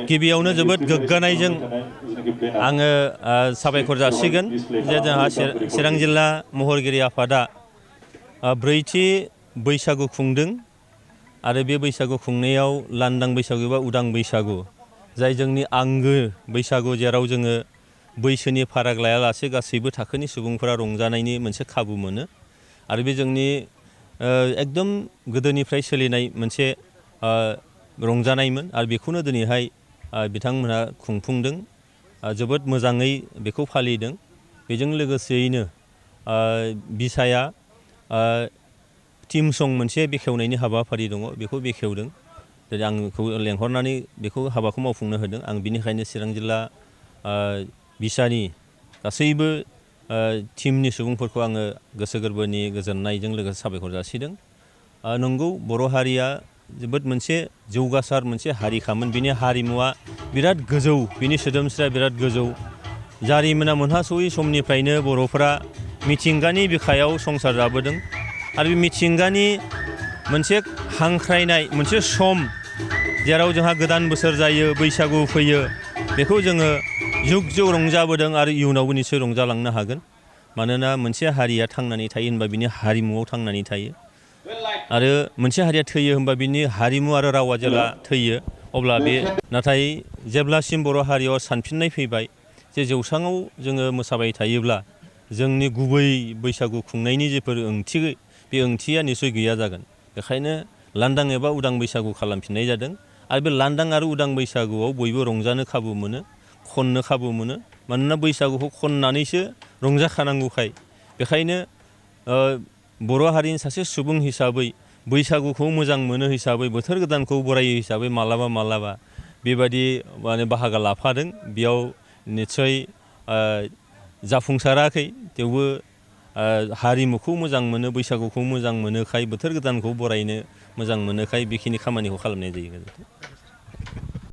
गिबियावनो जोबोद गोग्गानायजों आङो साबायखर जासिगोन जे जोंहा चिरां जिल्ला महरगिरि आफादा ब्रैथि बैसागु खुंदों आरो बे बैसागु खुंनायाव लांदां बैसागु एबा उदां बैसागु जाय जोंनि आंगो बैसागु जेराव जोङो बैसोनि फाराग लायालासे गासैबो थाखोनि सुबुंफोरा रंजानायनि मोनसे खाबु मोनो आरो बे जोंनि एकदम गोदोनिफ्राय सोलिनाय मोनसे रंजानायमोन आरो बेखौनो दिनैहाय बिथांमोनहा खुंफुंदों जोबोद मोजाङै बेखौ फालिदों बेजों लोगोसेयैनो बिसाया टीम सं मोनसे बेखेवनायनि हाबाफारि दङ बेखौ बेखेवदों जेरै आंखौ लेंहरनानै बेखौ हाबाखौ मावफुंनो होदों आं बिनिखायनो चिरां जिल्ला बिसानि गासैबो टीमनि सुबुंफोरखौ आङो गोसो गोरबोनि गोजोननायजों लोगोसे साबायखर जासिदों नंगौ बर' हारिया जोबोद मोनसे जौगासार मोनसे हारिखामोन बिनि हारिमुवा बिराद गोजौ बिनि सोदोमस्रिया बिराद गोजौ जारिमिना मोनहासयै समनिफ्रायनो बर'फोरा मिथिंगानि बिखायाव संसार जाबोदों आरो बे मिथिंगानि मोनसे हांख्रायनाय मोनसे सम जेराव जोंहा गोदान बोसोर जायो बैसागु फैयो बेखौ जोङो जुग जुग रंजाबोदों आरो इयुनावबो निसय रंजालांनो हागोन मानोना मोनसे हारिया थांनानै थायो होनबा बिनि हारिमुआव थांनानै थायो आरो मोनसे हारिया थैयो होनबा बिनि हारिमु आरो रावा जेब्ला थैयो अब्ला बे नाथाय जेब्लासिम बर' हारियाव सानफिननाय फैबाय जे जौस्राङाव जोङो मोसाबाय थायोब्ला जोंनि गुबै बैसागु खुंनायनि जेफोर ओंथि बे ओंथिया निसय गैया जागोन बेखायनो लांदां एबा उदां बैसागु खालामफिननाय जादों आरो बे लांदां आरो उदां बैसागुआव बयबो रंजानो खाबु मोनो खननो खाबु मोनो मानोना बैसागुखौ खननानैसो रंजाखानांगौखाय बेखायनो बर' हारिनि सासे सुबुं हिसाबै बैसागुखौ मोजां मोनो हिसाबै बोथोर गोदानखौ बरायो हिसाबै मालाबा बेबायदि माने बाहागो लाफादों बेयाव निस्सय जाफुंसाराखै थेवबो हारिमुखौ मोजां मोनो बैसागुखौ मोजां मोनोखाय बोथोर गोदानखौ बरायनो मोजां मोनोखाय बेखिनि खामानिखौ खालामनाय जायो।